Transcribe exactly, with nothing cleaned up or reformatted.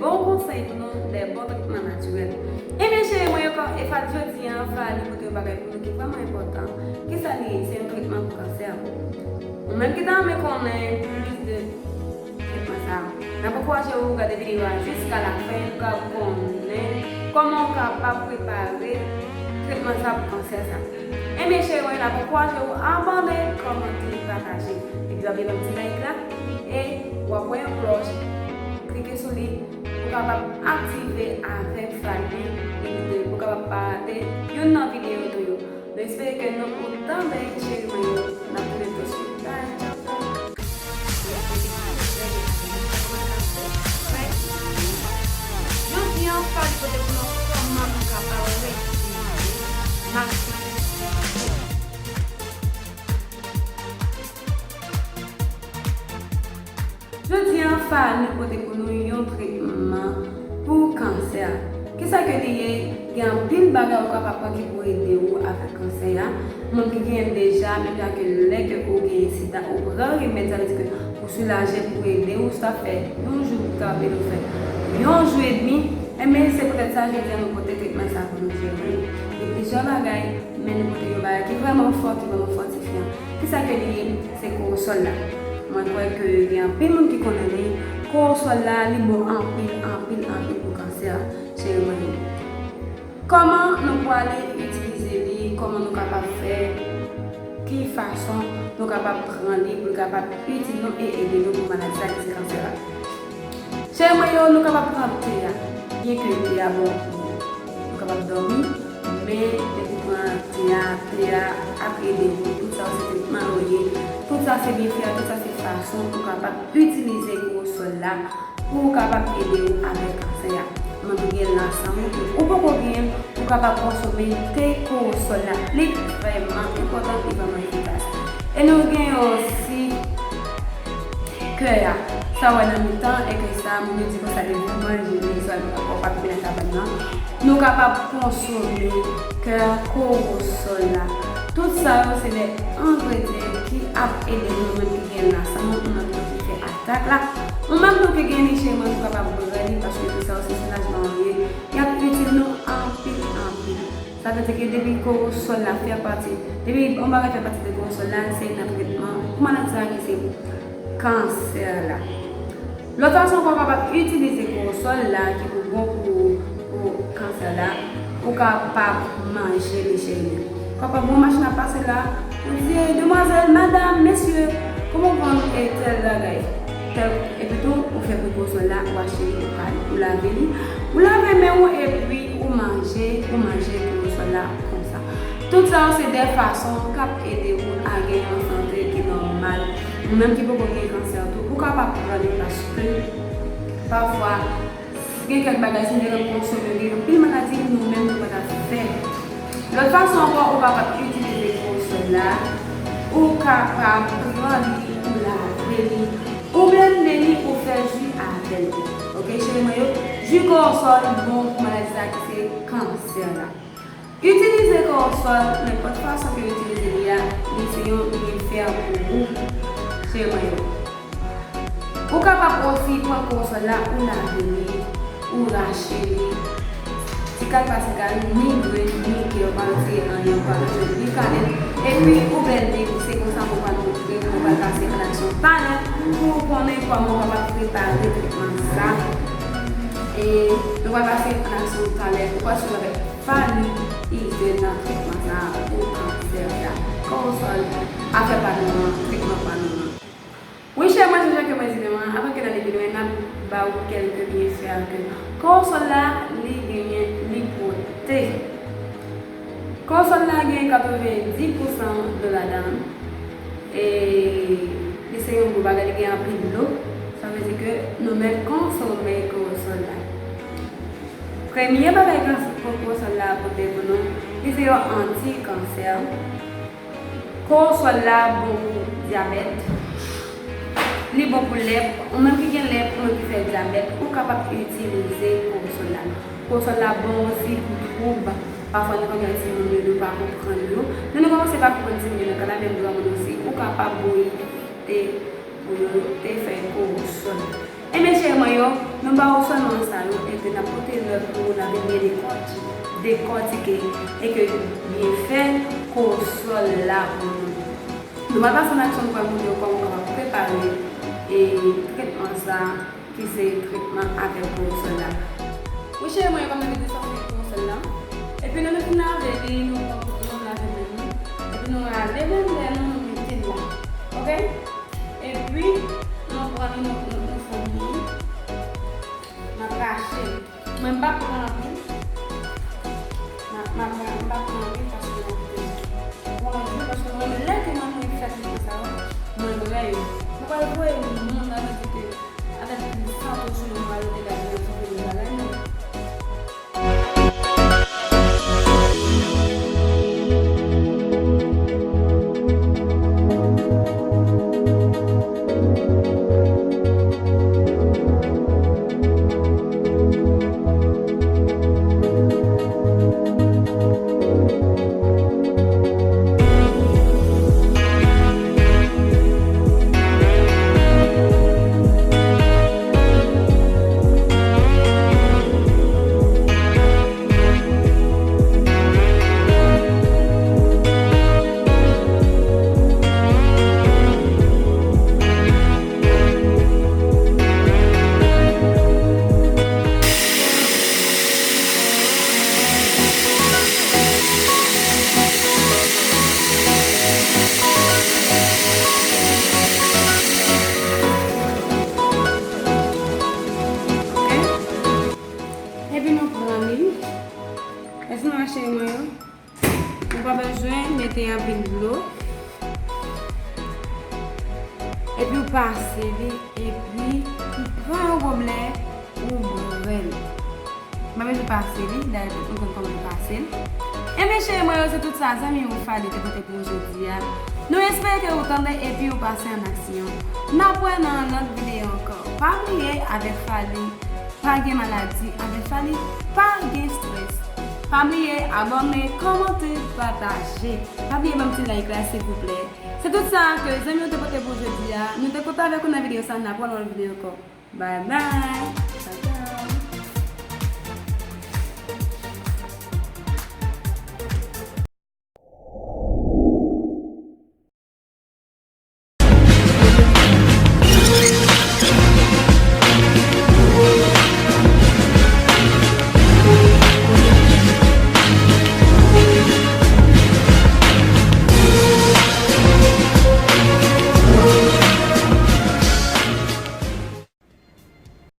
Bon konsèy pou nou, de bon tretman natirèl. Ebyen, cheri mwen yo, e fat jodi an, Fally pote yon bagay pou nou ki vrèman enpòtan. Kisa li ye? Se yon tretman pou kansè. Ou menm ki ta renmen konnen plis de tretman sa a, n ap ankouraje w gade videyo a jiska lafen pou w ka konnen kòman w kapab prepare tretman sa pou kansè sa. Ebyen, cheri mwen, n ap ankouraje w abòne, kòmante, pataje. Epi w ap gen yon ti like la, e w ap wè yon klòch, klike sou li pou w kapab aktive avèk Fally, pou w kapab pa rate youn nan videyo nou yo. Nou espere ke nou kontan, bèl cheri mwen yo. N ap tounen tou swit. Bye, tchaw, tchaw. Jodi an, Fally pote pou nou kòman nou kapab retire mask. Jodi an, Fally pote pou nou yon tretman pou kansè. Kisa ke li ye? Gen anpil bagay ou kapab pran ki pou ede w avèk kansè a. Moun ki genyen l deja, menm jan ke lè ke ou genyen sida, ou pran remèd, sa vle di ke ou soulaje pou ede w, sa fè yon jou, ou kapab ede w fè yon jou edmi. Enben, se poutèt sa, jodi an, nou pote tretman sa pou nou jere. Gen plizyè bagay, men nou pote yon bagay ki vrèman fò, ki vrèman fòtifyan. Kisa ke li ye? Se kowosòl la. Mwen kwè ke gen anpil moun ki konnen li. Kowosòl la, li bon anpil, anpil, anpil pou kansè, cheri mwen yo. Kòman nou pwale itilize li? Kòman nou kapab fè? Ki fason nou kapab pran li pou l kapab itil nou e ede nou pou maladi sa ki se kansè la? Cheri mwen yo, nou kapab pran te a. Byenke te a bon pou nou kapab dòmi, men depi w pran te a, te a ap ede w. Tout sa yo se tretman yo ye. Tout sa se byenfè a, tout sa se fason pou w kapab itilize kowosòl la pou w kapab ede w avèk kansè a. Mwen pou gen l nan san minit, ou poko gen l, ou kapab konsome te kowosòl la. Li vrèman enpòtan, li vrèman efikas. E nou gen osi kè a. Sa w wè nan mitan, e kè sa, moun yo di konsa, li bon manje, men sèlman ankò pa t konnen kabann nan. Nou kapab konsome kè kowosòl la. Tout sa yo, se de engredyan ki ap ede nou menm ki gen lasan, nou menm ki fè atak la. Ou menm tou ki gen li, cheri mwen, ou kapab bwè li, paske tout sa yo, se soulajman yo ye. Y ap itil nou anpil, anpil. Sa vle di ke depi kowosòl la fè pati, depi yon bagay fè pati de kowosòl la, se nan tretman pou maladi sa ki se kansè la. Lòt fason ankò, ou kapab itilize kowosòl la ki pou bon pou, pou kansè la, ou kapab manje li, cheri. Ou kapab gen yon machin ap pase la, ou di, "Demwazèl, madanm, mesye, kòman w vann e tèl bagay?" Tèl, epi tou, ou fè bri kowosòl la, ou achte li, ou ka, ou lave li, ou lave men w, epi ou manje, ou manje kowosòl la konsa. Tout sa yo se de fason k ap ede moun a gen yon sante ki nòmal. Ou menm ki poko gen kansè tou, ou kapab pran li paske pafwa, gen kèk bagay, si nou te konn konsome, gen anpil maladi nou menm nou pa t ap fè. Lòt fason ankò, ou kapab itilize kowosòl la, ou kapab pran li, ou lave li, ou blende li, ou fè ji avè l. Oke, cheri mwen yo, ji kowosòl bon pou maladi sa ki se kansè la. Itilize kowosòl, nenpòt fason ke w itilize li a, li se yon byenfè pou ou, cheri mwen yo. Ou kapab osi pran kowosòl la, ou lave li, ou rache li, ti kal pa ti kal, ni grenn, ni kè, ou pa retire anyen, ou pa retire ni kanèl, epi ou blende, se konsa mwen pral montre, mwen pral pase an aksyon talè pou w konnen kòman w kapab prepare tretman sa. E nou pral pase an aksyon talè, ou pral swiv avèk Fally Easter nan tretman sa a pou kansè la. Kowosòl, afè pa nou an, tretman pa nou an. Wi, chè mwen, jan ke mwen di nou an, avan ke n ale pi lwen, n ap ba w kèlke byenfè ke kowosòl la, li genyen, li pote. Kowosòl la gen katrevenndis pousan dlo ladan l. E li se yon bon bagay, li gen anpil dlo. Sa vle di ke nou mèt konsome kowosòl la. Premye bagay kowosòl la pote pou nou, li se yon anti-kansè. Kowosòl la bon pou dyabèt. Li bon pou lèp. Ou menm ki gen lèp, ou menm ki fè dyabèt, ou kapab itilize kowosòl la. Kowosòl la bon osi pou twoub. Pafwa nou konn gen timoun yo, nou pa konprann yo. Men nou kòmanse pa konprann timoun yo nan ka la, menm granmoun osi, ou kapab bouyi te pou yo te fè kowosòl. Ebyen cheri mwen yo, nou ba ou sèlman sa yo, epi n ap pote lòt pou nou, n ap vin byen dekòti-, dekòtike, e ke byen fè konsòl la pou nou. Nou pral pase an aksyon, nou pral montre w kòman w kapab prepare e tretman sa ki se tretman avèk konsòl la. Wi cheri mwen yo, kòm nou te sanse konsòl la. Epi lè nou fin lave li, nou pran kote nou lave men nou. Epi nou rale blendè nou, nou mete l la. Oke? Epi nou pran li, nou, nou, nou fè li. N ap rache l. Mwen m pa pran anpil. M ap, m ap, m pa pran anpil paske m ap te. Bon, anpil paske mwen, lè ke mwen, mwen fè tretman sa yo, mwen rè yo. Mwen pral voye moun nan, mwen di ke avèk plis santo sou yo, mwen ajoute lajan nan sou pwodui bagay mwen. Epi nou pran li. Èske nou mache mwen yo? Ou pa bezwen mete anpil dlo. Epi ou pase li, epi ou pran yon goblè, ou bwè l. M pa bezwen pase li, dayè tout moun konn kòman yo pase l. Ebyen cheri mwen yo, se tout sa zanmi ou Fally te pote pou ou jodi a. Nou espere ke ou tande epi ou pase an aksyon. N ap wè nan yon lòt videyo ankò. Pa bliye avèk Fally pa gen maladi, avèk Fally pa gen strès. Pa bliye abòne, kòmante, pataje. Pa bliye ban m ti like la silvouplè. Se tout sa ke zanmi ou te pote pou jodi a. Nou te kontan avèk ou nan videyo sa, n ap wè nan yon lòt videyo ankò. Bye bye.